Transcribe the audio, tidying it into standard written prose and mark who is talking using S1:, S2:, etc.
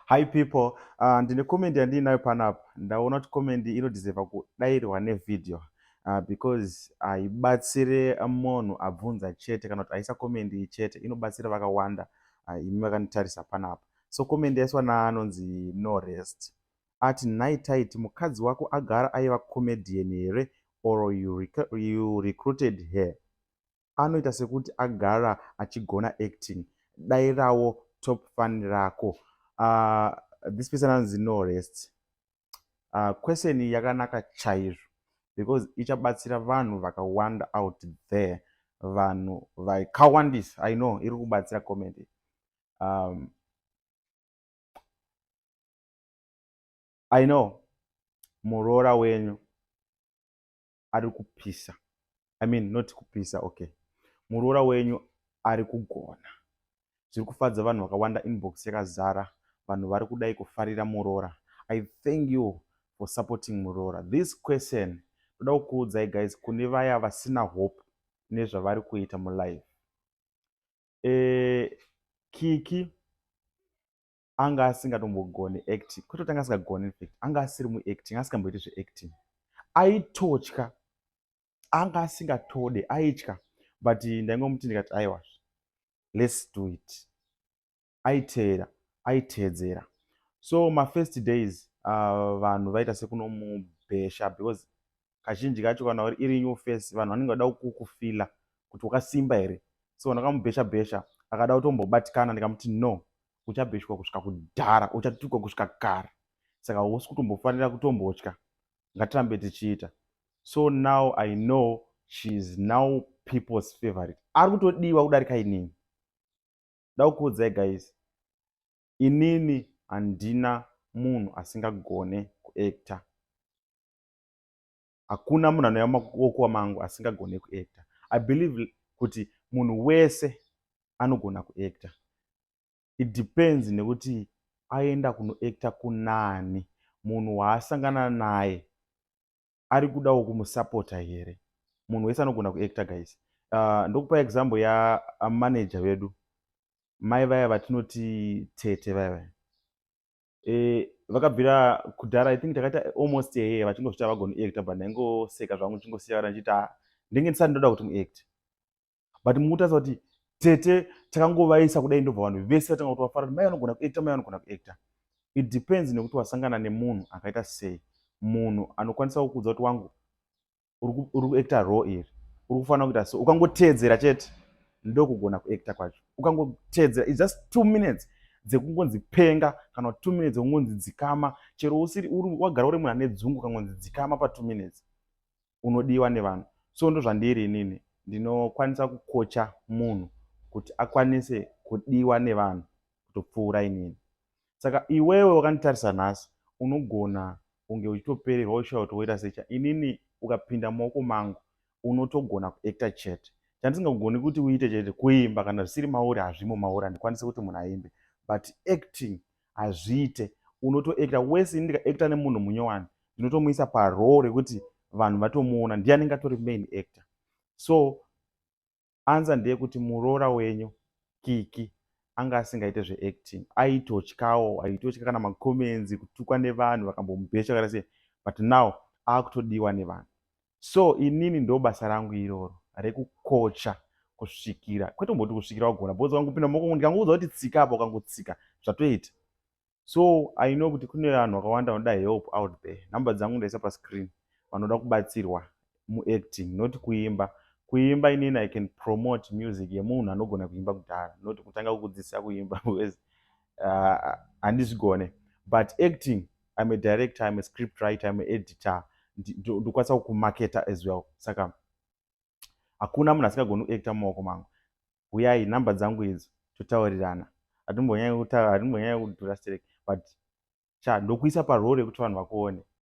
S1: Hi people, ndine comment yandiinayo panapa. Ndaona kuti comment inodeserva kudayirwa nevideo because haibatsire munhu abvunza chete kana kuti aisa comment iyi chete, inobatsira vakawanda imi vakanditarisa panapa. So comment yaiswa naanonzi No Rest. Ati, "Nhai Tytie, mukadzi wako agara aiva comedian here or you recruited her? Anoita sekuti agara achigona acting. Dairawo top fan rako." This person anonzi No Rest. Question yakanaka chaizvo because ichabatsira vanhu vakawanda out there, vanhu vakawandisa. I know iri kubatsira comment. I know muroora wenyu ari kupisa, I mean, not kupisa, okay, muroora wenyu ari kugona, zviri kufadza vanhu vakawanda. Inbox yakazara, vanhu vari kudai kufarira muroora. I thank you for supporting muroora. This question, ndoda kukuudzai guys, kune vaya vasina hope nezvavari kuita mulife, Kiki anga asingatombogoni acting. Kwete kuti anga asingagoni, infact anga asiri muacting, asingamboiti zveacting. Aitotya, anga asingatode, aitya, but ndaingomuti, ndikati, "Aiwa, let's do it." Aiteera, aiteedzera. So mafirst days vanhu vaita sekunomubhesha because kazhinji kacho kana iri new face, vanhu vanenge vada kukufeela kuti wakasimba here. So vanhu vakamubhesha bhesha, akada kutombobatikana. Ndikamuti, "No, uchabheshwa kusvika kudhara, uchatukwa kusvika kare, saka hausi kutombofanira kutombotya, ngatirambe tichiita." So now I know she is now people's favorite, ari kutodiwa kudarika inini. Da kukuudzai guys, inini handina munhu asingagone kuacta. Hakuna munhu anouya mumaoko mangu asingagone kuacta. I believe kuti munhu wese anogona kuacta. It depends nekuti aenda kunoacta kunani, munhu waasangana naye ari kudawo kumusapota here. Munhu wese anogona kuacta, guys. Ndokupa example yamanager vedu, mai vaya vatinoti tete vaya vaya. Vakabvira kudhara, I think takaita almost a year vachingozviti havagoni acta, but ndaingoseka zvangu, ndichingosiya vana ndichiti, "Ah, ndinge ndisati ndoda kuti muacte." But mukutarisa kuti tete takangovaisa kudai, ndobva vanhu vese vatanga kuti vafara kuti mai vanogona kuacta, mai vanogona kuacta. It depends nekuti wasangana nemunhu akaita sei, munhu anokwanisa kukuudza kuti, "Wangu, uri kuacta role iri, uri kufanira kuita so." Ukangoteedzera chete, ndokugona kuacta kwacho. Ukangoteedzera, it's just 2 minutes dzekungonzi penga kana 2 minutes dzekungonzi dzikama. Chero usiri wagara uri munhu ane dzungu, ukangonzi dzikama pa2 minutes, unodiwa nevanhu. So ndo zvandiri inini, ndinokwanisa kukocha munhu kuti akwanise kudiwa nevanhu kutopfuura inini. Saka iwewe wakanditarisa nhasi, unogona kunge uchitopererwa, uchishuva kuti woita secha inini. Ukapinda mumaoko mangu, unotogona kuacta chete. Chandisingagoni kuti uite chete kuimba. Kana zvisiri mauri, hazvimo mauri, handikwanisi kuti munhu aimbe, but acting hazviite, unotoacta wese. Ini ndikaacta nemunhu munyowani, ndinotomuisa parole rekuti vanhu vatomuona, ndiye anenge atori main actor. So answer ndeyekuti muroora wenyu Kiki anga asingaite zveacting, aitotyawo, aitotya kana macomments, kutukwa nevanhu, vakambomubhesha kana sei, but now akutodiwa nevanhu. So inini ndo basa rangu iroro rekukocha kusvikira, kwete kumboti kusvikira wagona, because ukangopinda mumaoko, ndikangoudza kuti tsika apa, ukangotsika, zvatoita. So I know kuti kune vanhu vakawanda vanoda help out there. Nhamba dzangu ndaisa pascreen, vanoda kubatsirwa muacting, not kuimba. Kuimba inini I can promote music yemunhu anogona kuimba kudhara, not kutanga kukudzidzisa kuimba because handizvigone. But acting, I'm a director, I'm a script writer, I'm a editor, ndokwanisa kukumarketa as well. Saka hakuna munhu asingagoni kuacta mumaoko mangu. Uyai, nhamba dzangu idzi, totaurirana. Hatimbonyanya kudhura stereki, but cha ndokuisa parole rekuti vanhu vakuone.